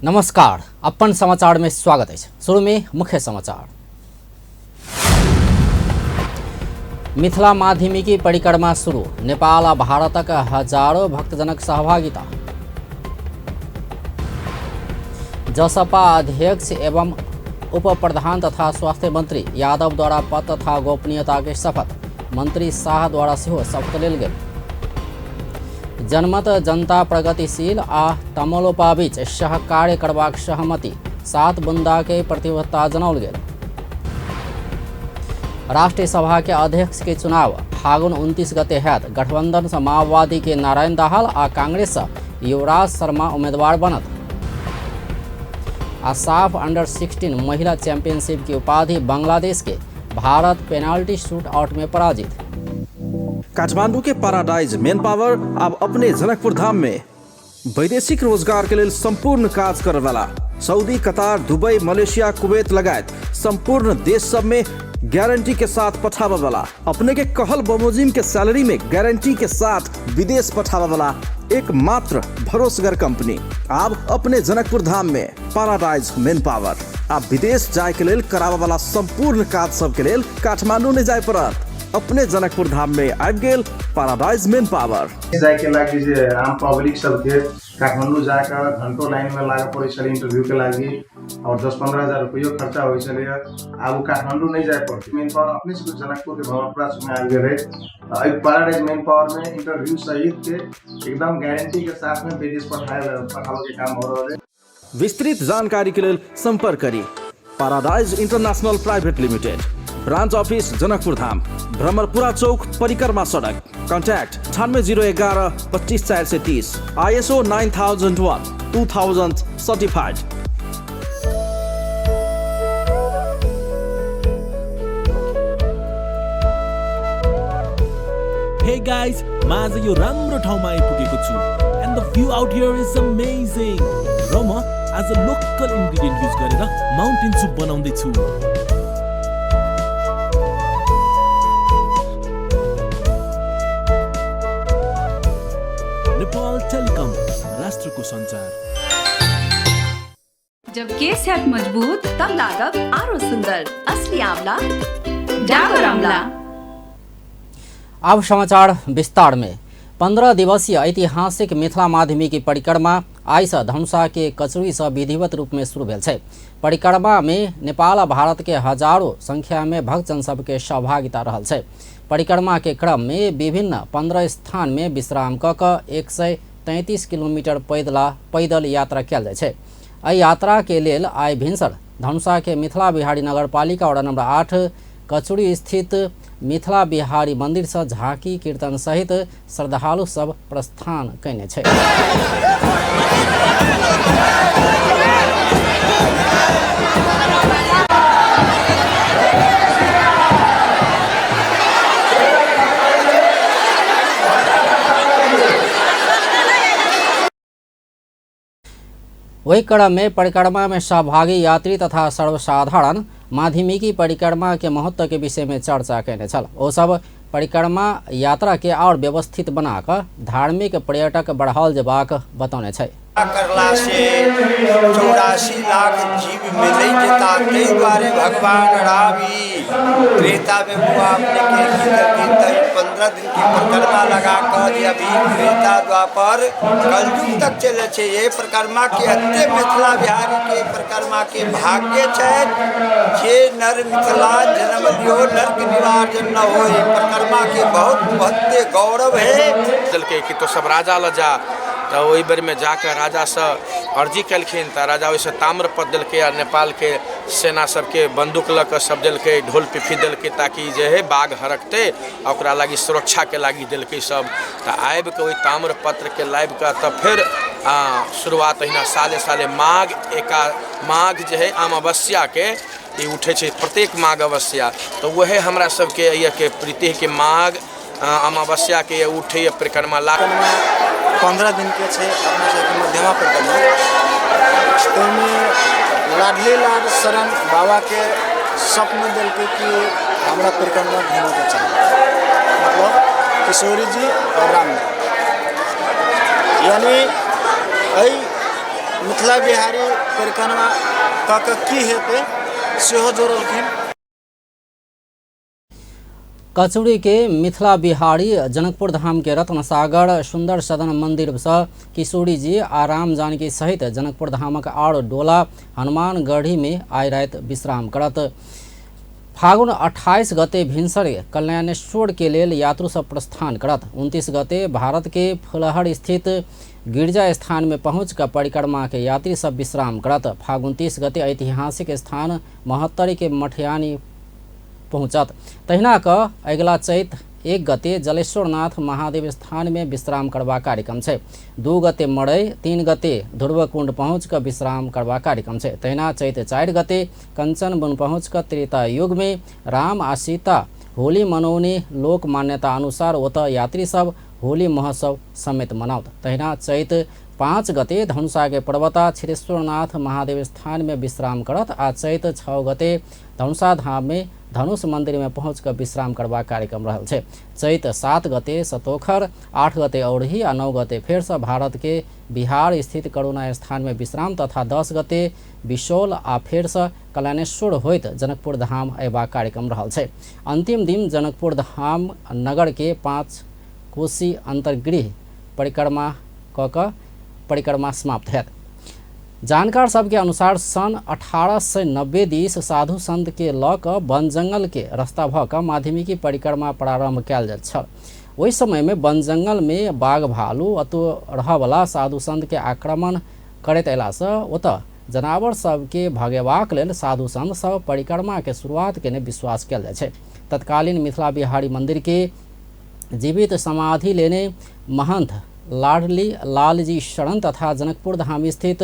नमस्कार, अपन समाचार में स्वागत है। शुरू में मुख्य समाचार। मिथिला माध्यमिकी परिक्रमा शुरू, नेपाल आ भारतक हजारों भक्तजनक सहभागिता। जसपा अध्यक्ष एवं उप प्रधान तथा स्वास्थ्य मंत्री यादव द्वारा पद तथा गोपनीयता के शपथ, मंत्री शाह द्वारा सेहो शपथ लेल गेल। जनमत जनता प्रगतिशील आ तमलोपा बीच सहकार्य करबाक सहमति, 7 बुंदा के प्रतिबद्धता जनाओल गेल। राष्ट्रीय सभा के अध्यक्ष के चुनाव फागुन 29 गते हैत। गठबंधन से माओवादी के नारायण दाहाल आ कांग्रेस से युवराज शर्मा उम्मीदवार बनत। आ साफ अंडर 16 महिला चैंपियनशिप की उपाधि बांग्लादेश के, भारत पेनाल्टी शूट आउट में पराजित। काठमांडू के पैराडाइज मेन पावर अब अपने जनकपुर धाम में वैदेशिक रोजगार के लेल संपूर्ण काज करे वाला सऊदी, कतार, दुबई, मलेशिया, कुवैत लगायत संपूर्ण देश सब में गारंटी के साथ पठावे वाला, अपने के कहल बमोजिम के सैलरी में गारंटी के साथ विदेश पठावे वाला एकमात्र भरोसगर कंपनी अब अपने जनकपुर धाम में पैराडाइज मेन पावर। आप विदेश जाए के लेल करावे वाला संपूर्ण काज सब के लेल काठमांडू नहीं जाए पड़त, अपने जनकपुर धाम में आबि गेल पैराडाइज मेन पावर। जाए के लागि जे आम पब्लिक सबके काठमाडौँ जाकर घंटों लाइन में लागे पड़े छलै इंटरव्यू के लागि और 10-15 हजार रुपयो खर्चा होइ छलै। आब ओ काठमाडौँ नहीं जाए पड़तै, मेन पावर अपने से जनकपुर के भवनपुरा में आबि गेलै। एहि पैराडाइज मेन पावर में इंटरव्यू सहित के एकदम गारंटी के साथ में विदेश पठावे के काम हो रहल है। विस्तृत जानकारी के लेल संपर्क करी paradise international private limited, branch office Janakpur Dham, Bhramarpura Chowk, परिक्रमा सड़क। Contact 98 011 25 430, ISO 9001 2000 certified. Hey guys, म आज यो राम्रो ठाउँमा आइपुगेको छु and the view out here is amazing. र म आज लोकल इन्ग्रिडियन्ट युज गरेर माउन्टेन सुप बनाउँदैछु। नेपाल टेलिकम, राष्ट्रको सञ्चार। जब केस हैत मजबूत तब लागब आरो सुंदर, असली आंवला डाबर आंवला। अब समाचार विस्तार में। 15 दिवसीय ऐतिहासिक मिथिला माध्यमिकी परिक्रमा आइ से धनुषा के कचुरी से विधिवत रूप में शुरू भेल छै। परिक्रमा में नेपाल आ भारत के हजारों संख्या में भक्तजन सबके सहभागिता रहल छै। परिक्रमा के क्रम में विभिन्न 15 स्थान में विश्राम क क 133 किलोमीटर पैदल यात्रा कयल जाइ छै। एहि यात्रा के लेल आइ भिनसर धनुषा के मिथिला बिहारी नगरपालिका वार्ड नंबर 8 कचुरी स्थित मिथिला बिहारी मंदिर से झांकी कीर्तन सहित श्रद्धालु सब प्रस्थान कयने छै। वही क्रम में परिक्रमा में सहभागी यात्री तथा सर्वसाधारण माध्यमिकी परिक्रमा के महत्व के विषय में चर्चा कयने छल। ओ सब परिक्रमा यात्रा के और व्यवस्थित बनाकर धार्मिक पर्यटक बढ़ाओल जेबाक बतौने छै। करला से 84 लाख जीव मिलै जेता, ताहि दुआरे भगवान राम ई त्रेता में हुआ अपने के की 15 दिन की परिक्रमा लगा कर जे अभी त्रेता द्वापर कलयुग तक चले छै। ये परिक्रमा के एते मिथिला बिहारी के परिक्रमा के भाग्य छै जे नर मिथिला जन्म लियो नर्क निवारण न होय। परिक्रमा के बहुत बहुते गौरव है। देलकै कि तो सब राजा ल जा, तऽ ओहि बेरमे जाकऽ राजासँ अर्जी केलखिन तऽ राजा ओहिसँ ताम्रपत्र देलकै आ नेपालके सेना सबके बंदूक लऽ कऽ सब देलकै, ढोल पिपही देलकै ताकि जे है बाघ हरकतै आ ओकरा लागि सुरक्षाके लागि देलकै सब। तऽ आबिकऽ ओहि ताम्रपत्रके लाबिकऽ तब फेर शुरुआत अहिना साले साले माघ जे है अमावस्याके ई उठै छै प्रत्येक माघ अमावस्या। तऽ वएह हमरा सबके एहिके प्रीतिके माघ अमावस्याके उठैए परिक्रमा ला 15 दिन के छै अपना सबके मध्यमा परिक्रमा। ताहिमे लाडली लाड शरण बाबा के स्वप्न देलकै कि हमरा परिक्रमा घूमऽके चाही, मतलब किशोरी जी और राम जी, यानी एहि मिथिला बिहारी परिक्रमा कऽ कऽ की हेतै सेहो जोड़लखिन। कचुरी के मिथिला बिहारी जनकपुर धाम के रत्नसागर सुंदर सदन मंदिर से किशोरी जी आ राम जानकी सहित जनकपुर धामक आर डोला हनुमानगढ़ी में आइ राति विश्राम करत। फागुन 28 गते भिनसर कल्याणेश्वर के लेल यात्रु सब प्रस्थान करत। 29 गते भारत के फुलहर स्थित गिरजा स्थान में पहुँच कर परिक्रमा के यात्री सब विश्राम करत। फागुन 30 गते ऐतिहासिक स्थान महोत्तरी के मठियानी पहुँचत। तहिना क अगिला चैत 1 गते जलेश्वरनाथ महादेव स्थान में विश्राम करबाक कार्यक्रम छै। 2 गते मड़ई, 3 गते ध्रुवकुंड पहुँच कऽ विश्राम करबाक कार्यक्रम छै। तहिना चैत 4 गते कंचनवन पहुँच कऽ त्रेता युग में राम आ सीता होली मनौने लोक मान्यता अनुसार ओतऽ यात्री सब होली महोत्सव समेत मनाओत। तहिना चैत 5 गते धनुषा के पर्वता क्षीरेश्वरनाथ महादेव स्थान में विश्राम करत आ चैत 6 गते धनुषा धाम में धनुष मंदिर में पहुँच कऽ विश्राम करबाक कार्यक्रम रहल छै। चैत 7 गते सतोखर, 8 गते औरही आ 9 गते फेरसँ भारत के बिहार स्थित करुणा स्थान में विश्राम तथा 10 गते बिशौल आ फेरसँ कल्याणेश्वर होइत जनकपुर धाम अयबाक कार्यक्रम रहल छै। अंतिम दिन जनकपुर धाम नगर के 5 कोसी अंतर्गृह परिक्रमा कऽ कऽ परिक्रमा समाप्त हैत। जानकार सबके अनुसार सन 1890 दिस साधु संत के लऽ कऽ वन जंगल के रास्ता भऽ कऽ माध्यमिकी परिक्रमा प्रारंभ कयल जाइत छल। ओहि समय में वन जंगल में बाघ भालू अतौ रहऽवला साधु संत के आक्रमण करैत अयलासँ ओतऽ जनावर सबके भगेबाक लेल साधु संत सब परिक्रमा के शुरुआत केने विश्वास कयल जाइ छै। तत्कालीन मिथिला बिहारी मंदिर के जीवित समाधि लेने महंत लाडली लालजी शरण तथा जनकपुर धाम स्थित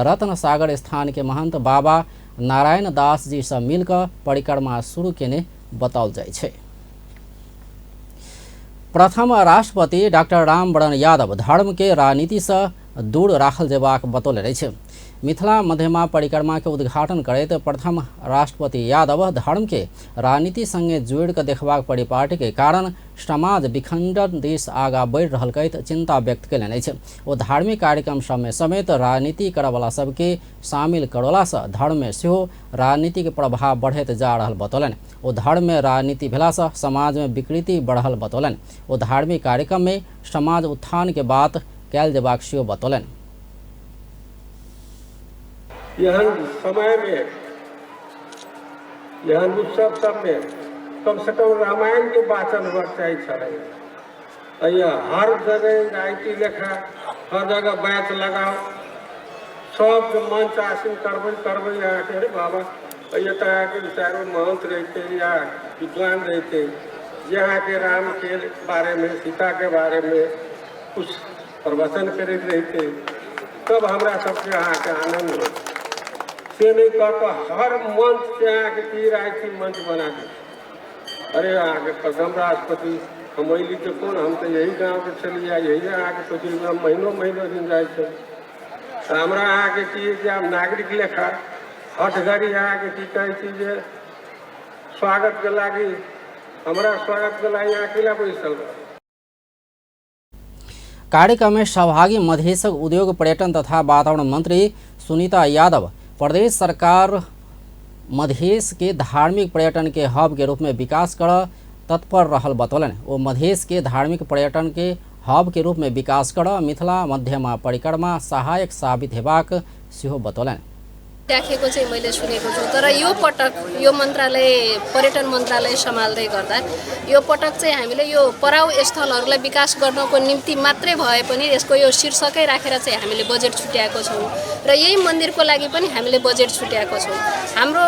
रत्न सागर स्थान के महंत बाबा नारायण दास जी से मिलकर परिक्रमा शुरू केने बताओल जाइ छै। प्रथम राष्ट्रपति डॉक्टर रामवरण यादव धर्म के राजनीति से दूर राखल जेबाक बतौले अछि। मिथिला मध्यमा परिक्रमा के उद्घाटन करैत प्रथम राष्ट्रपति यादव धर्म के राजनीति संगे जोड़ि कऽ देखबाक परिपाटी के कारण समाज विखंडन दिस आगा बढ़ि रहल कहैत चिंता व्यक्त कयलनि अछि। ओ धार्मिक कार्यक्रम सबमे समेत राजनीति करऽवला सबके शामिल करौलासँ धर्म में सेहो राजनीतिक प्रभाव बढ़ैत जा रहल बतौलनि। ओ धर्म में राजनीति भेलासँ समाज में विकृति बढ़ल बतौलनि। ओ धार्मिक कार्यक्रम में समाज उत्थान के बात कयल जेबाक सेहो बतौलनि। एहन समय में एहन उत्सव सब में कम से कम रामायण के वाचन होबाक चाही छलै। हर जगह राइटी लेखा हर जगह बैच लगाओ, सबके मंच आसीन करबै करबै अहाँके। अरे बाबा, तऽ अहाँके चारि महंत रहिते या विद्वान रहिते जे अहाँके राम के बारे में सीता के बारे में कुछ प्रवचन करैत रहिते तब हमरा सबके अहाँके आनंद हो। से नहीं कह कऽ हर मंच से अहाँके की राइटी मंच बना दी। अरे अहाँके प्रथम राष्ट्रपति हम अयली तऽ कोन, हम तऽ यही गाँवके छलियै, यही अहाँके सोचलियै हम महीनो महीनो दिन जाइ छै। तऽ हमरा अहाँके की जे आब नागरिक लेखा हठ घड़ी अहाँके की कहै छी जे स्वागतके लागि हमरा स्वागतके लागि अहाँ अकेला बैसल रहब। कार्यक्रम में सहभागी मधेशक उद्योग पर्यटन तथा वातावरण मंत्री सुनीता यादव प्रदेश सरकार मधेश के धार्मिक पर्यटन के हब के रूप में विकास कर तत्पर रहल बतौलनि। ओ मधेश के धार्मिक पर्यटन के हब के रूप में विकास कर मिथिला मध्यमा परिक्रमा सहायक साबित हेबाक सेहो बतौलनि। राखेको चाहिँ मैले सुनेको छु, तर यो पटक यो मन्त्रालय पर्यटन मन्त्रालय सम्हाल्दै गर्दा यो पटक चाहिँ हामीले यो पराउ स्थलहरूलाई विकास गर्नको निम्ति मात्रै भए पनि यसको यो शीर्षकै राखेर चाहिँ हामीले बजेट छुट्याएको छौँ र यही मन्दिरको लागि पनि हामीले बजेट छुट्याएको छौँ। हाम्रो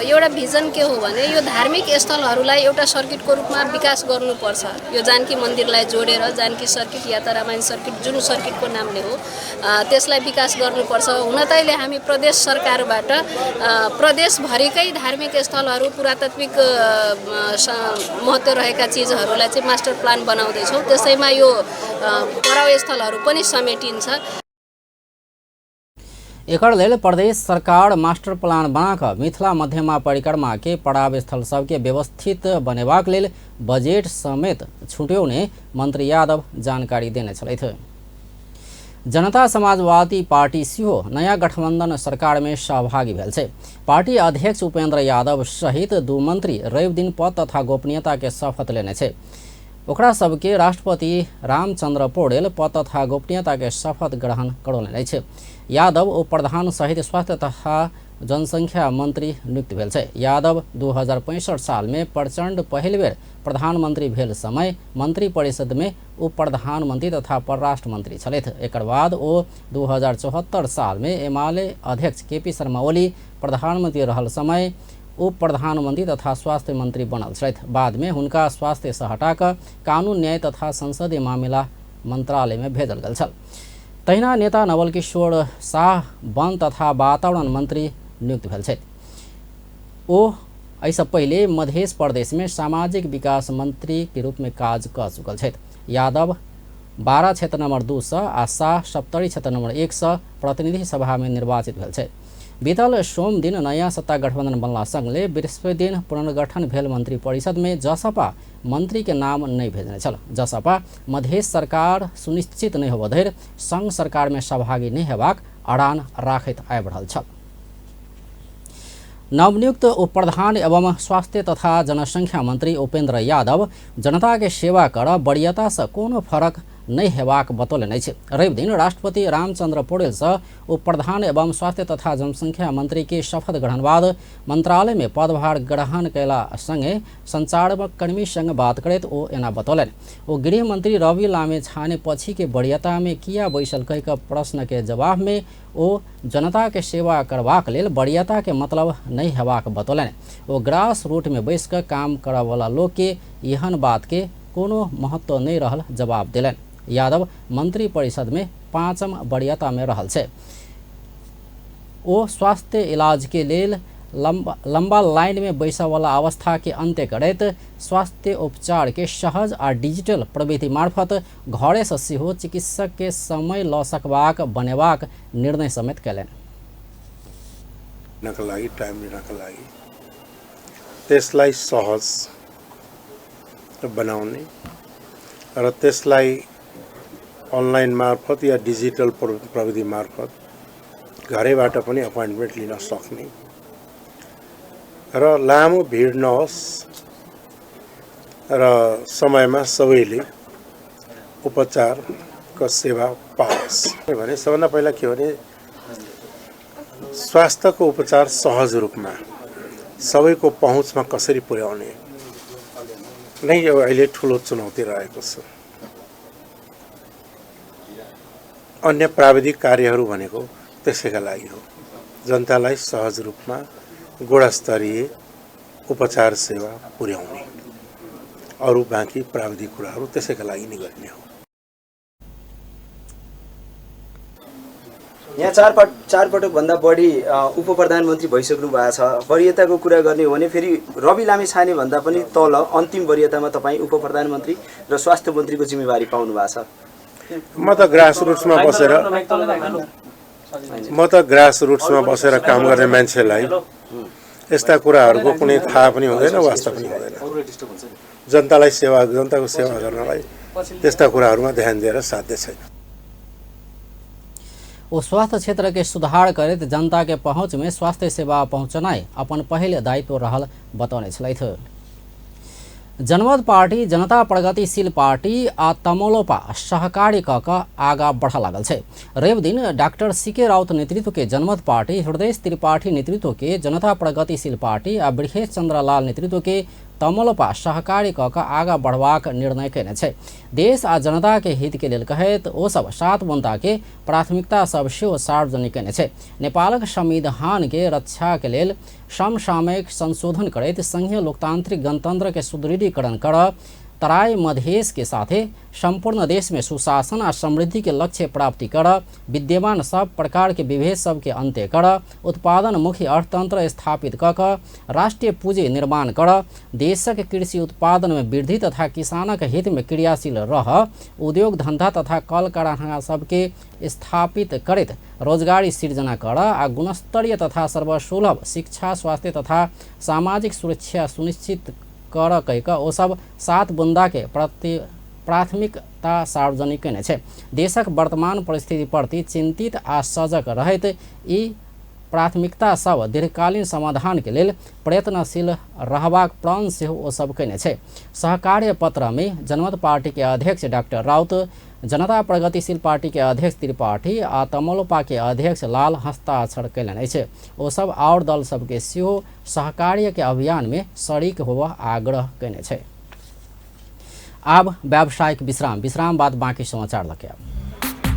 एउटा भिजन के हो भने यो धार्मिक स्थलहरूलाई एउटा सर्किटको रूपमा विकास गर्नुपर्छ। यो जानकी मन्दिरलाई जोडेर जानकी सर्किट या त रामायण सर्किट जुन सर्किटको नामले हो त्यसलाई विकास गर्नुपर्छ। हुन त अहिले हामी प्रदेश सरकारबाट प्रदेशभरिकै धार्मिक स्थलहरू पुरातात्विक महत्त्व रहेका चिजहरूलाई चाहिँ मास्टर प्लान बनाउँदैछौँ, त्यसैमा यो पराउ स्थलहरू पनि समेटिन्छ। एकर लेल प्रदेश सरकार मास्टर प्लान बना कऽ मिथिला मध्यमा परिक्रमा के पड़ाव स्थल सबके व्यवस्थित बनेबाक लेल बजेट समेत छुट्यौने मंत्री यादव जानकारी देने छलथि। जनता समाजवादी पार्टी सेहो नयाँ गठबन्धन सरकारमे सहभागी भेल छै। पार्टी अध्यक्ष उपेन्द्र यादव सहित 2 मंत्री रवि दिन पद तथा गोपनीयता के शपथ लेने छै। ओकरा सबके राष्ट्रपति रामचंद्र पौडेल पद तथा गोपनीयता के शपथ ग्रहण करौने अछि। यादव उप प्रधान सहित स्वास्थ्य तथा जनसंख्या मंत्री नियुक्त भेल छै। यादव 2065 साल में प्रचंड पहिल बेर प्रधानमंत्री भेल समय मंत्री परिषद में उप प्रधानमंत्री तथा परराष्ट्र मंत्री छलथि। एकर बाद ओ 2074 साल में एमाले अध्यक्ष केपी शर्मा ओली प्रधानमंत्री रहल समय उप प्रधानमंत्री तथा स्वास्थ्य मंत्री बनल छलथि। बाद में हुनका स्वास्थ्य से हटाकर कानून न्याय तथा संसदीय मामिला मंत्रालय में भेजल गेल छल। तहिना नेता नवल किशोर शाह वन तथा वातावरण मंत्री नियुक्त भेल छथि। ओ एहिसँ पहिले मध्य प्रदेश में सामाजिक विकास मंत्री के रूप में काज कऽ चुकल छथि। यादव 12 क्षेत्र नंबर 2 सँ आ शाह सप्तरी क्षेत्र नंबर 1 सँ प्रतिनिधि सभा में निर्वाचित भेल छथि। बीतल सोम दिन नयाँ सत्ता गठबंधन बनला सँगले बृहस्पति दिन पुनर्गठन भेल मंत्री परिषद में जसपा मंत्री के नाम नहीं भेजने छल। जसपा मधेश सरकार सुनिश्चित नहीं होबऽ धरि संघ सरकार में सहभागी नहीं हेबाक अड़ान राखैत आबि रहल छल। नवनियुक्त उप प्रधान एवं स्वास्थ्य तथा जनसंख्या मंत्री उपेंद्र यादव जनता के सेवा कर वरीयता से कोनो फरक नहीं हेबाक बतौलनि अछि। रवि दिन राष्ट्रपति रामचंद्र पौडेल से उप प्रधान एवं स्वास्थ्य तथा जनसंख्या मंत्री के शपथ ग्रहण बाद मंत्रालय में पदभार ग्रहण कयला संगे संचारकर्मी संग बात करैत ओ एना बतौलनि। ओ गृह मंत्री रवि लामिछाने पछि के वरीयता में किया बैसल कहि कऽ प्रश्न के जवाब में ओ जनता के सेवा करबाक लेल वरीयता के मतलब नहीं हेबाक बतौलनि। ओ ग्रास रूट में बैस कऽ काम करऽवला लोक के एहन बात के कोनो महत्व नहीं रहल जवाब देलनि। यादव मंत्री परिषद में 5म वरीयता में रहल छै। ओ स्वास्थ्य इलाज के लेल लंबा लाइन में बैसऽवला अवस्था के अंत्य करैत स्वास्थ्य उपचार के सहज आ डिजिटल प्रविधि मार्फत घरे से सेहो चिकित्सक के समय लऽ सकबाक बनेबाक निर्णय समेत कयलनि। लागि टाइम लिनका लागि त्यसलाई सहज बनाउने र त्यसलाई अनलाइन मार्फत या डिजिटल प्रविधि मार्फत घरैबाट पनि अपोइन्टमेन्ट लिन सक्ने र लामो भिड नहोस् र समयमा सबैले उपचारको सेवा पाओस् भने सबभन्दा पहिला के भने स्वास्थ्यको उपचार सहज रूपमा सबैको पहुँचमा कसरी पुर्याउने नै यो अहिले ठुलो चुनौती रहेको छ। अन्य प्राविधिक कार्यहरू भनेको त्यसैका लागि हो, जनतालाई सहज रूपमा गुणस्तरीय उपचार सेवा पुर्याउने, अरू बाँकी प्राविधिक कुराहरू त्यसैका लागि नै गरिने हो। यहाँ चार पटकभन्दा बढी उप प्रधानमन्त्री भइसक्नु भएको छ। वरीयताको कुरा गर्ने हो भने फेरि रवि लामिछाने भन्दा पनि तल अन्तिम वरीयतामा तपाईँ उप प्रधानमन्त्री र स्वास्थ्य मन्त्रीको जिम्मेवारी पाउनु भएको छ। म त ग्रास रुट्समा बसेर काम गर्ने मान्छेलाई यस्ता कुराहरूको कुनै थाहा पनि हुँदैन, वास्ता पनि हुँदैन। जनतालाई सेवा, जनताको सेवा गर्नलाई त्यस्ता कुराहरूमा ध्यान दिएर साध्य छैन। ओ स्वास्थ्य क्षेत्र के सुधार करैत जनता के पहुँच में स्वास्थ्य सेवा पहुँचनाइ अपन पहिल दायित्व रहल बतौने छलथि। जनमत पार्टी, जनता प्रगतिशील पार्टी आ तमलोपा सहकारी क कऽ आगा बढ़ऽ लागल छै। रवि दिन डॉक्टर सीके राउत नेतृत्व के जनमत पार्टी, हृदय त्रिपाठी नेतृत्व के जनता प्रगतिशील पार्टी आ बृहेश चंद्र लाल नेतृत्व के तमलोपा सहकारी क कऽ आगा बढ़बाक निर्णय कयने छै। देश आ जनता के हित के लेल कहैत ओ सब 7 बुंदा के प्राथमिकता सब सेहो सार्वजनिक कयने छै। नेपालक संविधान के रक्षा के लेल समसामयिक संशोधन करैत संघीय लोकतांत्रिक गणतंत्र के सुदृढ़ीकरण कर, तराई मधेश के साथे संपूर्ण देश में सुशासन आ समृद्धि के लक्ष्य प्राप्ति कर, विद्यमान सब प्रकार के विभेद सब के अंत्य कर, उत्पादन मुखी अर्थतंत्र स्थापित क राष्ट्रीय पूंजी निर्माण कर, देशक कृषि उत्पादन में वृद्धि तथा किसानक हित में क्रियाशील रह, उद्योग धंधा तथा कल कारखाना सबके स्थापित करैत रोजगारी सिर्जना कर आ गुणस्तरीय तथा सर्वसुलभ शिक्षा, स्वास्थ्य तथा सामाजिक सुरक्षा सुनिश्चित कर कहि कऽ ओ सब 7 बुंदा के प्राथमिकता सार्वजनिक कयने छै। देशक वर्तमान परिस्थिति प्रति चिंतित आ सजग रहैत ई प्राथमिकता सब दीर्घकालीन समाधान के लेल प्रयत्नशील रहबाक प्रण सेहो ओ सब कयने छै। सहकार्य पत्र में जनमत पार्टी के अध्यक्ष डॉक्टर राउत, जनता प्रगतिशील पार्टी के अध्यक्ष त्रिपाठी आ तमलोपा के अध्यक्ष लाल हस्ताक्षर कयलनि अछि। ओ सब और दल सबके सेहो सहकार्य के अभियान में शरीक होबऽ आग्रह कयने छै। आब व्यावसायिक विश्राम, विश्राम बाद बाँकी समाचार लके आब।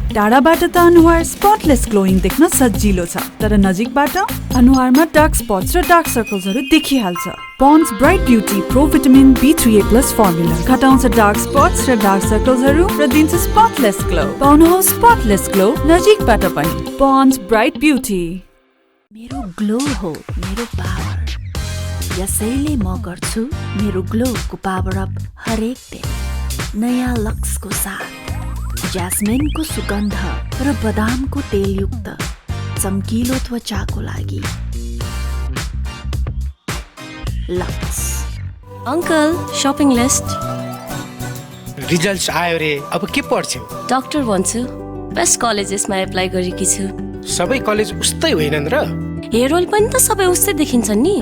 टाढाबाट त अनुहार स्पटलेस ग्लोइङ देख्न सजिलो छ, तर नजिकबाट अनुहारमा डार्क स्पट्स र डार्क सर्कल्सहरू देखिहाल्छ। Pond's bright beauty pro vitamin B3A plus formula घटाउँछ डार्क स्पट्स र डार्क सर्कल्सहरू र दिन्छ स्पटलेस ग्लो। पाउनुहोस् स्पटलेस ग्लो नजिकबाट पनि। Pond's bright beauty. मेरो ग्लो हो मेरो पावर, यसैले म गर्छु मेरो ग्लोको पावर अप हरेक दिन नयाँ लक्सको साथ। ज्यास्मिनको सुगन्ध र बदामको तेलयुक्त चम्किलो त्वचाको लागि lux. Uncle, shopping list. Results आयो रे, अब के पढ्छौ? डाक्टर भन्छु, बेस्ट कलेजेसमा एप्लाई गरेकी छु। सबै कलेज उस्तै होइनन् र? हेयर ओइल पनि त सबै उस्तै देखिन्छन् नि।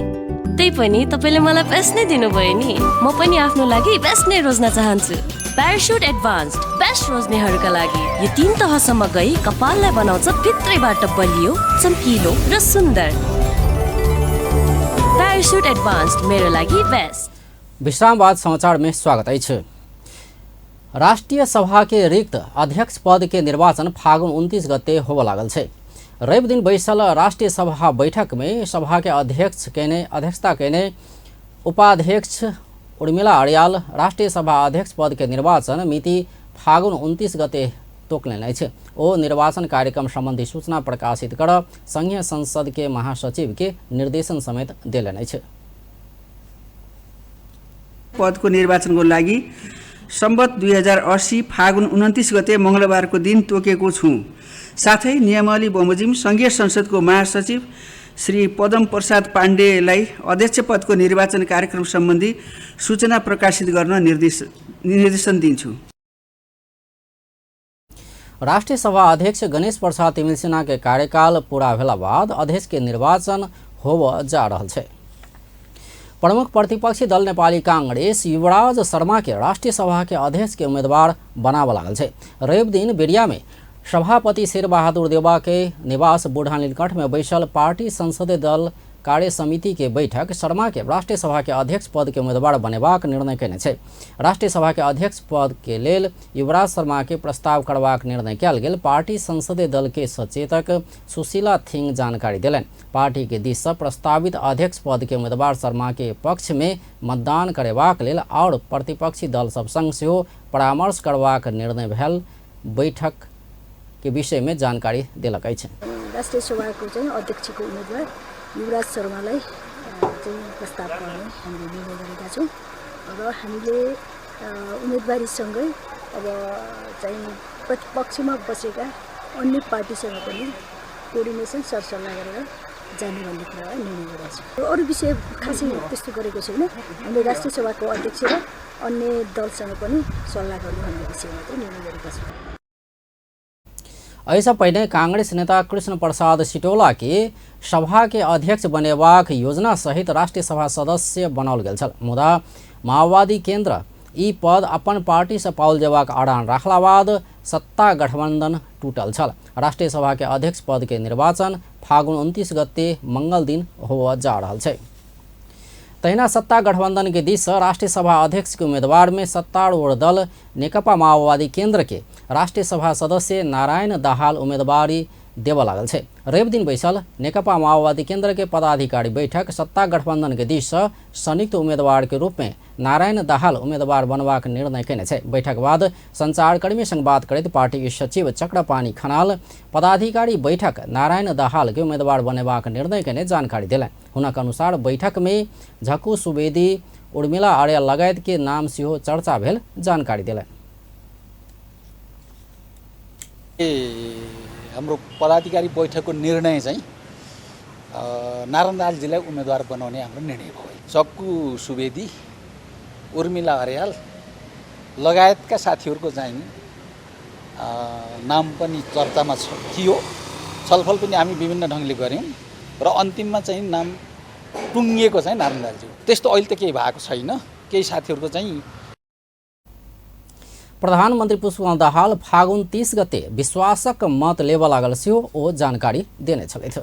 त्यही पनि तपाईँले मलाई बेस्ट नै दिनुभयो नि। म पनि आफ्नो लागि बेस्ट नै रोज्न चाहन्छु। प्यारासुट एडभान्स्ड बेस्ट रोज्नेहरूका लागि यो 3 तहसम्म गई कपाललाई बनाउँछ भित्रैबाट बलियो, चम्किलो र सुन्दर। प्यारासुट एडभान्स्ड मेरो लागि बेस्ट। विश्राम बाद समाचार में स्वागत अछि। राष्ट्रिय सभा के रिक्त अध्यक्ष पद के निर्वाचन फागुन 29 गते होबऽ लागल छै। रवि दिन बैसल राष्ट्रिय सभा बैठक में सभा के अध्यक्ष केने अध्यक्षता केने उपाध्यक्ष उर्मिला अर्याल राष्ट्रिय सभा अध्यक्ष पद के निर्वाचन मिति फागुन 29 गते तोकलनि अछि। ओ निर्वाचन कार्यक्रम संबंधी सूचना प्रकाशित कर संघीय संसद के महासचिव के निर्देशन समेत देलनि अछि। पदको निर्वाचनको लागि सम्वत 2080 फागुन 29 गते मंगलबारको दिन तोकेको छु। साथै नियमावली बमोजिम संघीय संसदको महासचिव श्री पदम प्रसाद पाण्डेलाई अध्यक्ष पदको निर्वाचन कार्यक्रम सम्बन्धी सूचना प्रकाशित गर्न निर्देशन दिन्छु। राष्ट्रिय सभा अध्यक्ष गणेश प्रसाद तिमिल्सिना के कार्यकाल पूरा भेला बाद अध्यक्ष के निर्वाचन होबऽ जा रहल छै। प्रमुख प्रतिपक्षी दल नेपाली कांग्रेस युवराज शर्मा के राष्ट्रिय सभा के अध्यक्ष के उम्मीदवार बनाबऽ लागल छै। रवि दिन बेरिया में सभापति शेरबहादुर देउवा के निवास बूढ़ा नीलकंठ में बैसल पार्टी संसदीय दल कार्य समिति के बैठक शर्मा के राष्ट्रिय सभा के अध्यक्ष पद के उम्मीदवार बनेबाक निर्णय कयने छै। राष्ट्रिय सभा के अध्यक्ष पद के लेल युवराज शर्मा के प्रस्ताव करबाक निर्णय कयल गेल पार्टी संसदीय दल के सचेतक सुशीला थिंग जानकारी देलनि। पार्टी के दिस से प्रस्तावित अध्यक्ष पद के उम्मीदवार शर्मा के पक्ष में मतदान करेबाक लेल और प्रतिपक्षी दल सब संग सेहो परामर्श करबाक निर्णय भेल बैठक के विषय में जानकारी देलक अछि। राष्ट्रिय सभाको चाहिँ अध्यक्षको उम्मेदवार युवराज शर्मालाई चाहिँ प्रस्ताव गर्ने हामीले निर्णय गरेका छौँ र हामीले उम्मेदवारीसँगै अब चाहिँ प्रतिपक्षमा बसेका अन्य पार्टीसँग पनि कोअर्डिनेसन सरसल्लाह गरेर जाने भन्ने कुरा निर्णय गरेका छौँ। अरू विषय खासै त्यस्तो गरेको छैन। हामीले राष्ट्रिय सभाको अध्यक्ष र अन्य दलसँग पनि सल्लाह गर्नु भन्ने विषय मात्रै निर्णय गरेका छौँ। एहिसँ पहिने कांग्रेस नेता कृष्ण प्रसाद सिटौला के सभा के अध्यक्ष बनेबाक योजना सहित राष्ट्रिय सभा सदस्य बनाओल गेल छल, मुदा माओवादी केंद्र ई पद अपन पार्टी से पाओल जेबाक अड़ान राखला बाद सत्ता गठबंधन टूटल छल। राष्ट्रिय सभा के अध्यक्ष पद के निर्वाचन फागुन 29 गते मंगल दिन होबऽ जा रहल छै। तहिना सत्ता गठबंधन के दिस राष्ट्रिय सभा अध्यक्ष के उम्मीदवार में सत्तारूढ़ दल नेकपा माओवादी केंद्र के राष्ट्रिय सभा सदस्य नारायण दाहाल उम्मीदवारी देबऽ लागल छै। रवि दिन बैसल नेकपा माओवादी केंद्र के पदाधिकारी बैठक सत्ता गठबंधन के दिस संयुक्त उम्मीदवार के रूप में नारायण दाहाल उम्मीदवार बनबाक निर्णय कयने छै। बैठक बाद संचारकर्मी संग बात करैत पार्टी के सचिव चक्रपाणी खनाल पदाधिकारी बैठक नारायण दाहाल के उम्मीदवार बनेबाक निर्णय कयने जानकारी देलनि। हुनक अनुसार बैठक में झकू सुवेदी, उर्मिला आर्य लगायत के नाम सेहो चर्चा भेल जानकारी देलनि। हाम्रो पदाधिकारी बैठकको निर्णय चाहिँ नारायण दाहालजीलाई उम्मेदवार बनाउने हाम्रो निर्णय भयो। चक्कु सुवेदी, उर्मिला अर्याल लगायतका साथीहरूको चाहिँ नाम पनि चर्चामा थियो। छलफल पनि हामी विभिन्न ढङ्गले गऱ्यौँ र अन्तिममा चाहिँ नाम टुङ्गिएको चाहिँ नारायण दाहालज्यू। त्यस्तो अहिले त केही भएको छैन, केही साथीहरूको चाहिँ। प्रधानमन्त्री पुष्पकमल दाहाल फागुन 30 गते विश्वासक मत लेबऽ लागल सेहो ओ जानकारी देने छलथि।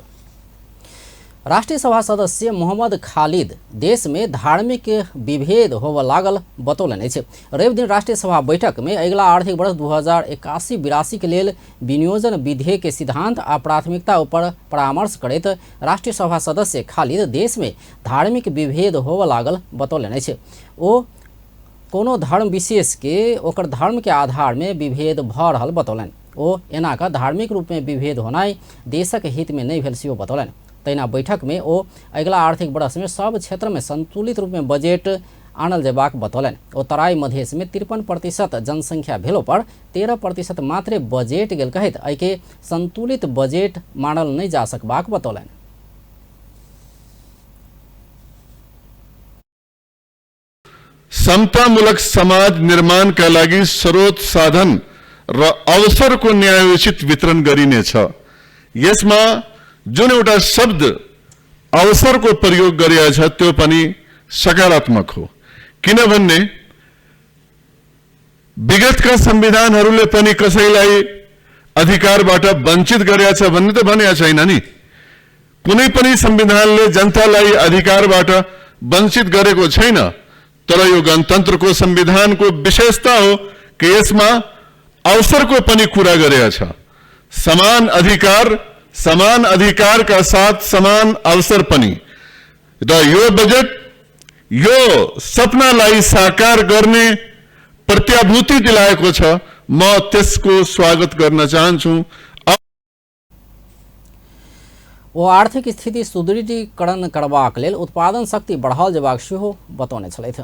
राष्ट्रिय सभा सदस्य मोहम्मद खालिद देश में धार्मिक विभेद होबऽ लागल बतौलनि अछि। रवि दिन राष्ट्रिय सभा बैठक में अगिला आर्थिक वर्ष 2081-82 के लेल विनियोजन विधेयक के सिद्धांत आ प्राथमिकता ऊपर परामर्श करैत राष्ट्रिय सभा सदस्य खालिद देश में धार्मिक विभेद होबऽ लागल बतौलनि अछि। ओ कोनो धर्म विशेष के ओकर धर्म के आधार में विभेद भऽ रहल बतौलनि। ओ एना कऽ धार्मिक रूप में विभेद होनाइ देशक हित में नहि भेल सेहो बतौलनि। तहिना बैठक में ओ अगिला आर्थिक वर्ष में सब क्षेत्र में संतुलित रूप में बजट आनल जेबाक बतौलनि। ओ तराई मधेश में 53% जनसंख्या भेलो पर 13% मात्रे बजट गेल कहैत एहिके संतुलित बजट मानल नहि जा सकबाक बतौलनि। समतामूलक समाज निर्माणका लागि स्रोत साधन र अवसरको न्यायोचित वितरण गरिनेछ। यसमा जुन एउटा शब्द अवसरको प्रयोग गरिएको छ त्यो पनि सकारात्मक हो, किनभने विगतका संविधानहरूले पनि कसैलाई अधिकारबाट वञ्चित गरेका छ भन्ने त भनेको छैन नि। कुनै पनि संविधानले जनतालाई अधिकारबाट वञ्चित गरेको छैन, तर यो गणतन्त्रको संविधानको विशेषता हो कि यसमा अवसरको पनि कुरा गरेको छ। समान अधिकार, समान अधिकारका साथ समान अवसर पनि। र यो बजेट यो सपनालाई साकार गर्ने प्रत्याभूति दिलाएको छ। म त्यसको स्वागत गर्न चाहन्छु। ओ आर्थिक स्थिति सुदृढीकरण करबाक लेल उत्पादन शक्ति बढ़ाओल जेबाक सेहो बतौने छलथि।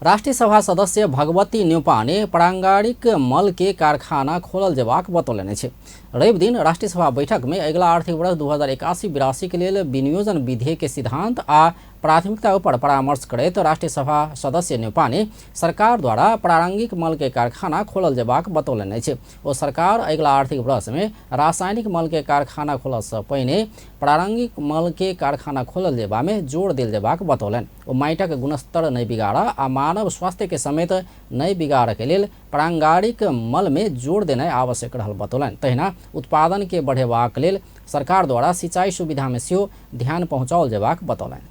राष्ट्रिय सभा सदस्य भगवती न्यौपाने प्रांगारिक मल के कारखाना खोलल जेबाक बतौलनि अछि। रवि दिन राष्ट्रिय सभा बैठक में अगिला आर्थिक वर्ष 2081-82 के लेल विनियोजन विधेयक के सिद्धांत आ प्राथमिकता ऊपर परामर्श करैत राष्ट्रिय सभा सदस्य न्यौपाने सरकार द्वारा प्रारंगिक मल के कारखाना खोलल जेबाक बतौलनि अछि। ओ सरकार अगिला आर्थिक वर्ष में रासायनिक मल के कारखाना खोलऽ सँ पहिने प्रारंगिक मल के कारखाना खोलल जेबा में जोर देल जेबाक बतौलनि। ओ माटिक गुणस्तर नहि बिगाड़ आ मानव स्वास्थ्य के समेत नहि बिगाड़ के लेल प्रांगारिक मल में जोर देनाइ आवश्यक रहल बतौलनि। तहिना उत्पादन के बढ़ेबाक लेल सरकार द्वारा सिंचाई सुविधा में सेहो ध्यान पहुँचाओल जेबाक बतौलनि।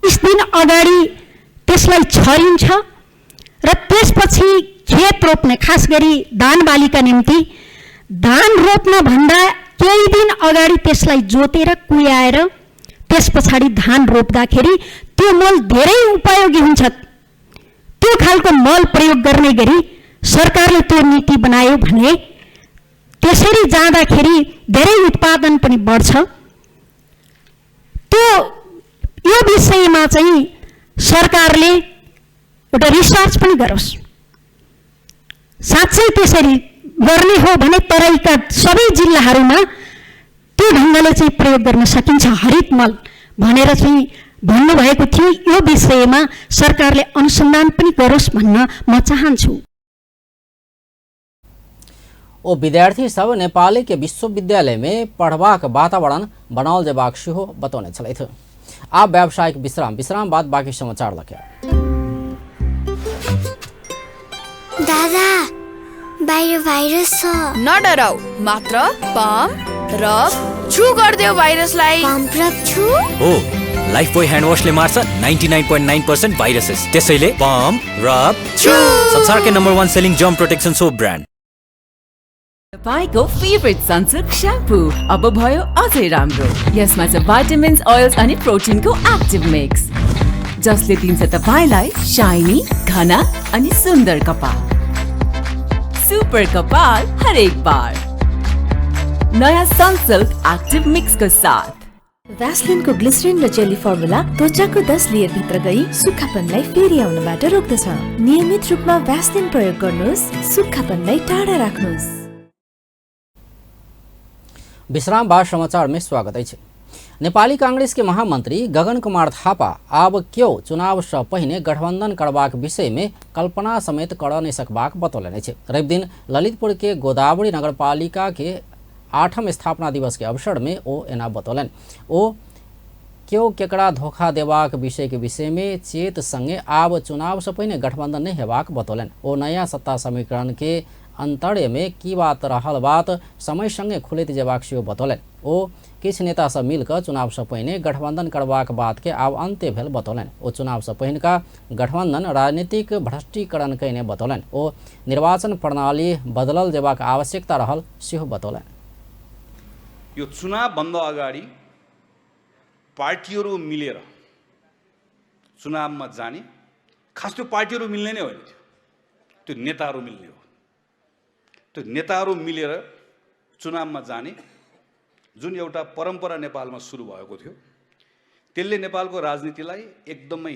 30 दिन अगाडि त्यसलाई छरिन्छ र त्यसपछि खेत रोप्ने, खास गरी धान बालीका निम्ति धान रोप्न भन्दा केही दिन अगाडि त्यसलाई जोतेर कुयाएर त्यस पछाडि धान रोप्दाखेरि त्यो मल धेरै उपयोगी हुन्छ। त्यो खालको मल प्रयोग गर्ने गरी सरकारले त्यो नीति बनायो भने त्यसरी जाँदाखेरि धेरै उत्पादन पनि बढ्छ। त्यो यो विषयमा चाहिँ सरकारले एउटा रिसर्च पनि गरोस्। साँच्चै त्यसरी गर्ने हो भने तराईका सबै जिल्लाहरूमा त्यो ढङ्गले चाहिँ प्रयोग गर्न सकिन्छ हरित मल भनेर चाहिँ भन्नुभएको थियो। यो विषयमा सरकारले अनुसन्धान पनि गरोस् भन्न म चाहन्छु। ओ विद्यार्थी सब नेपाली के विश्वविद्यालय में पढ़बाक वातावरण बनाओल जेबाक सेहो बतौने छलथि। आब व्यावसायिक विश्राम, विश्राम बाद बाकी समाचार लके। दादा बाहिर भाइरस छ, नडराउ, मात्र पम्प रब छु गर्देऊ भाइरसलाई। पम्प रब छु हो, लाइफ बोय ह्यान्ड वाशले मार्छ 99.9% भाइरसेस, त्यसैले पम्प रब छु। संसारकै number 1 selling germ protection soap brand. तपाईको फेभरेट सनसिल्क श्याम्पू अब भयो अझै राम्रो। यसमा छ भाइटामिन्स, ओइल्स अनि प्रोटिनको एक्टिभ मिक्स, जसले दिन्छ तपाईलाई शाइनी, घना अनि सुन्दर कपाल। सुपर कपाल हरेक बार नयाँ सनसिल्क एक्टिभ मिक्सको साथ। भ्यासलिनको ग्लिसरिन र जेली फर्मुला त्वचाको 10 लेयर भित्र गई सुक्खापनलाई फेरि आउनबाट रोक्दछ। नियमित रूपमा भ्यासलिन प्रयोग गर्नुहोस्, सुक्खापनलाई टाढा राख्नुहोस्। विश्राम बाद समाचार में स्वागत अछि। नेपाली कांग्रेस के महामंत्री गगन कुमार थापा आब क्यो चुनाव से पहिने गठबंधन करबाक विषय में कल्पना समेत कर नहीं सकबाक बतौलनि अछि। रविदिन ललितपुर के गोदावरी नगरपालिका के 8म स्थापना दिवस के अवसर में ओ एना बतौलनि। ओ क्यो केकरा धोखा देबाक विषय के विषय में चेत संगे आब चुनाव से पहिने गठबंधन नहीं हेबाक बतौलनि। ओ नया सत्ता समीकरण के अंतर्य में की बात रहल बात समय संगे खुलैत जेबाक सेहो बतौलनि। ओ किछु नेता सब मिलकर चुनाव से पहिने गठबंधन करबाक बात के आब अंत्य भेल बतौलनि। ओ चुनाव से पहिनका गठबंधन राजनीतिक भ्रष्टीकरण कयने बतौलनि। ओ निर्वाचन प्रणाली बदलल जेबाक आवश्यकता रहल सेहो बतौलनि। यो चुनावभन्दा अगाडि पार्टीहरू मिलेर चुनावमा जाने, खास त्यो पार्टीहरू मिल्ने नै होइन, त्यो नेताहरू मिल्ने हो। त्यो नेताहरू मिलेर चुनावमा जाने जुन एउटा परम्परा नेपालमा सुरु भएको थियो, त्यसले नेपालको राजनीतिलाई एकदमै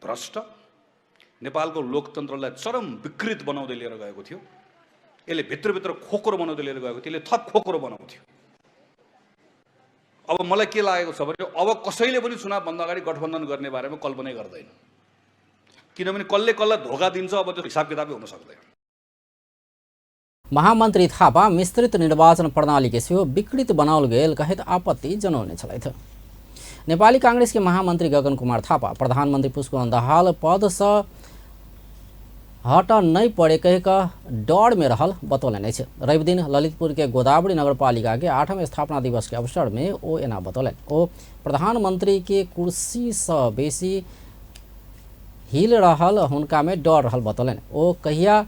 भ्रष्ट, नेपालको लोकतन्त्रलाई चरम विकृत बनाउँदै लिएर गएको थियो। यसले भित्रभित्र खोक्रो बनाउँदै लिएर गएको थियो, यसले थप खोक्रो बनाउँथ्यो। अब मलाई के लागेको छ भने अब कसैले पनि चुनावभन्दा अगाडि गठबन्धन गर्ने बारेमा कल्पनै गर्दैन, किनभने कसले कसलाई धोका दिन्छ अब त्यो हिसाब किताबै हुन सक्दैन। महामंत्री थापा मिश्रित निर्वाचन प्रणाली के सेहो विकृत बनाओल गेल कहैत आपत्ति जनौने छलथि। नेपाली कांग्रेस के महामंत्री गगन कुमार थापा प्रधानमंत्री पुष्पकमल दाहाल पद से हट नहीं पड़े कह कऽ डर में रहल बतौलनि अछि। रविदिन ललितपुर के गोदावरी नगरपालिका के 8म स्थापना दिवस के अवसर में ओ एना बतौलनि। ओ प्रधानमंत्री के कुर्सी से बेसी हिल रहल हुनका में डर रहल बतौलनि। ओ कहिया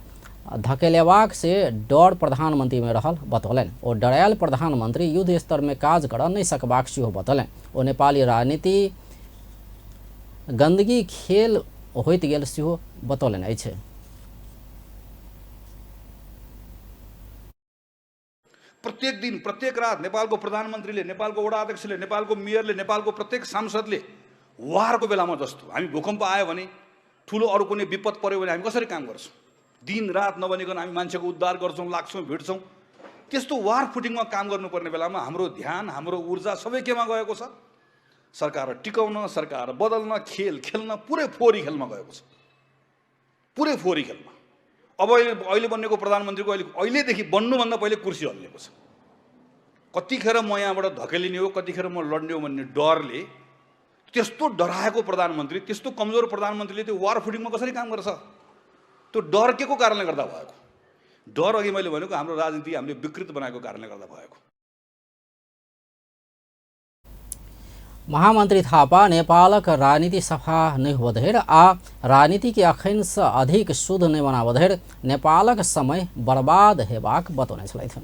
धकेलेबाक से डर प्रधानमंत्री में रहल बतौलनि। ओ डरायल प्रधानमंत्री युद्ध स्तर में काज कर नहीं सकबाक सेहो बतौलनि। ओ नेपाली राजनीति गंदगी खेल होइत गेल सेहो बतौलनि अछि। प्रत्येक दिन प्रत्येक रात नेपालको प्रधानमन्त्रीले, नेपालको वडा अध्यक्षले, नेपालको मेयरले, नेपालको प्रत्येक सांसदले वारको बेलामा जस्तो हामी भूकम्प आयो भने, ठुलो अरू कुनै विपद पर्यो भने हामी कसरी काम गर्छौँ? दिन रात नभनिकन हामी मान्छेको उद्धार गर्छौँ, लाग्छौँ, भिड्छौँ। त्यस्तो वार फुटिङमा काम गर्नुपर्ने बेलामा हाम्रो ध्यान, हाम्रो ऊर्जा सबै केमा गएको छ? सरकार टिकाउन, सरकार बदल्न, खेल खेल्न, पुरै फोहोरी खेलमा गएको छ, पुरै फोहोरी खेलमा। अब अहिले बन्नेको प्रधानमन्त्रीको अहिलेदेखि बन्नुभन्दा पहिले कुर्सी हल्लिएको छ। कतिखेर म यहाँबाट धकेलिने हो, कतिखेर म लड्ने हो भन्ने डरले त्यस्तो डराएको प्रधानमन्त्री, त्यस्तो कमजोर प्रधानमन्त्रीले त्यो वार फुटिङमा कसरी काम गर्छ? त्यो डर के को कारणले गर्दा भएको? डर अघि मैले भनेको हाम्रो राजनीति हामीले विकृत बनाएको कारणले गर्दा भएको। महामंत्री थापा नेपालक राजनीति सफा नहीं होधरि आ राजनीति के अखन से अधिक शुद्ध नहीं बनाबधरि नेपालक समय बर्बाद हेबाक बतौने छलथि।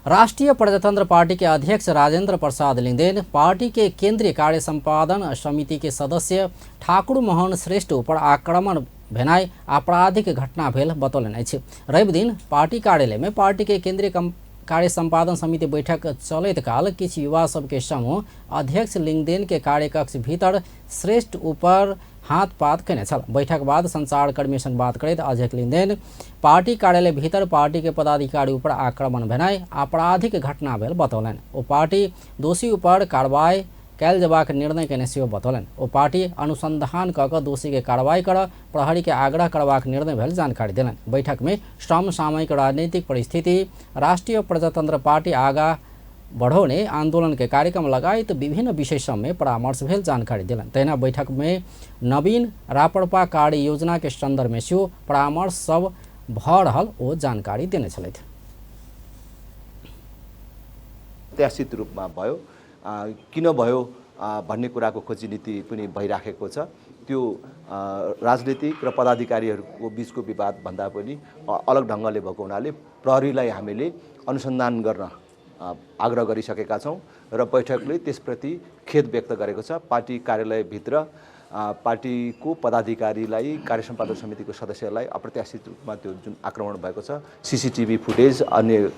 राष्ट्रिय प्रजातंत्र पार्टी के अध्यक्ष राजेंद्र प्रसाद लिंगदेन पार्टी के केंद्रीय कार्य संपादन समिति के सदस्य ठाकुर मोहन श्रेष्ठ ऊपर आक्रमण भेनाइ आपराधिक घटना भेल बतौलनि अछि। रविदिन पार्टी कार्यालय में पार्टी के केंद्रीय कार्य संपादन समिति बैठक चलैत काल किछु युवा सबके समूह अध्यक्ष लिंगदेन के कार्यकक्ष भीतर श्रेष्ठ ऊपर हाथ पात कयने छल। बैठक बाद संचारकर्मी संग बात करैत अध्यक्ष लिंगदेन पार्टी कार्यालय भीतर पार्टी के पदाधिकारी ऊपर आक्रमण भेनाइ आपराधिक घटना भेल बतौलनि। ओ पार्टी दोषी ऊपर कार्रवाई कयल जेबाक निर्णय कयने सेहो बतौलनि। ओ पार्टी अनुसंधान कऽ कऽ दोषी के कार्रवाई कर प्रहरी के आग्रह करबाक निर्णय भेल जानकारी देलनि। बैठक में समसामयिक राजनीतिक परिस्थिति, राष्ट्रीय प्रजातंत्र पार्टी आगा बढ़ौने आंदोलन के कार्यक्रम लगायत विभिन्न विषय सब में परामर्श भेल जानकारी देलनि। तहिना बैठक में नवीन रापड़पा कार्य योजना के संदर्भ में सेहो परामर्श सब भऽ रहल ओ जानकारी देने छलथि। प्रत्याशित रूपमा भयो, किन भयो भन्ने कुराको खोजी नीति पनि भइराखेको छ। त्यो राजनीतिक र पदाधिकारीहरूको बिचको विवाद भन्दा पनि अलग ढङ्गले भएको हुनाले प्रहरीलाई हामीले अनुसन्धान गर्न आग्रह गरिसकेका छौँ र बैठकले त्यसप्रति खेद व्यक्त गरेको छ। पार्टी कार्यालयभित्र पार्टीको पदाधिकारीलाई, कार्य सम्पादन समितिको सदस्यलाई अप्रत्याशित रूपमा त्यो जुन आक्रमण भएको छ, सिसिटिभी फुटेज अन्य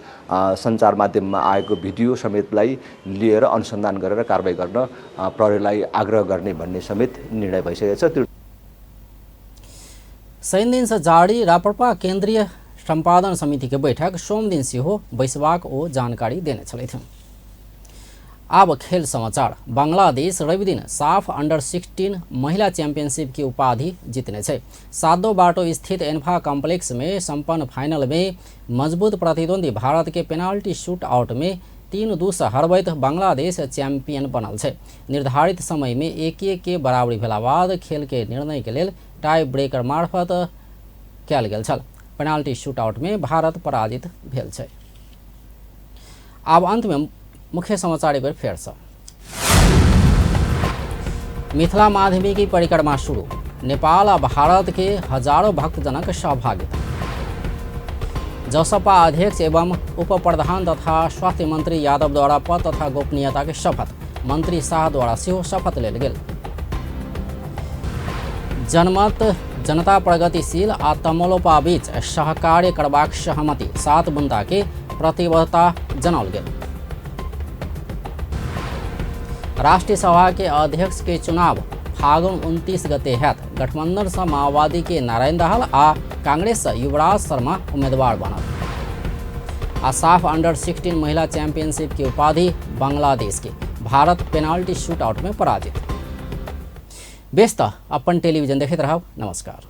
सञ्चार माध्यममा आएको भिडियो समेतलाई लिएर अनुसन्धान गरेर कारबाही गर्न प्रहरीलाई आग्रह गर्ने भन्ने समेत निर्णय भइसकेको छ। त्यो शनिदिन से जारी राप्रपा केंद्रीय सम्पादन समिति के बैठक सोमदिन सेहो बैसबाक ओ जानकारी देने छलथि। आब खेल समाचार। बांग्लादेश रविदिन साफ अंडर 16 महिला चैंपियनशिप की उपाधि जितने छै। सादो बाटो स्थित एन्फा कॉम्प्लेक्स में संपन्न फाइनल में मजबूत प्रतिद्वंदी भारत के पेनाल्टी शूट आउट में 3-2 से हरबैत बांग्लादेश चैंपियन बनल छै। निर्धारित समय में 1-1 के बराबरी भेला बाद खेल के निर्णय के लेल टाई ब्रेकर मार्फत कयल गेल छल। पेनाल्टी शूट आउट में भारत पराजित भेल छै। आब अंत में मुख्य समाचार एक बेर फेर से। मिथिला माध्यमिकी परिक्रमा शुरू, नेपाल आ भारत के हजारों भक्तजनक सहभागिता। जसपा अध्यक्ष एवं उप प्रधान तथा स्वास्थ्य मंत्री यादव द्वारा पद तथा गोपनीयता के शपथ, मंत्री शाह द्वारा सेहो शपथ लेल गेल। जनमत जनता प्रगतिशील आ तमलोपा बीच सहकार्य करबाक सहमति, 7 बुंदा के प्रतिबद्धता जनाओल गेल। राष्ट्रीय सभा के अध्यक्ष के चुनाव फागुन 29 गते हैत। गठबंधन से माओवादी के नारायण दाहाल आ कांग्रेस से युवराज शर्मा उम्मीदवार बनल। आ साफ अंडर 16 महिला चैंपियनशिप की उपाधि बांग्लादेश के, भारत पेनाल्टी शूट आउट में पराजित। बेस त अपन टेलीविजन देखैत रहब। नमस्कार।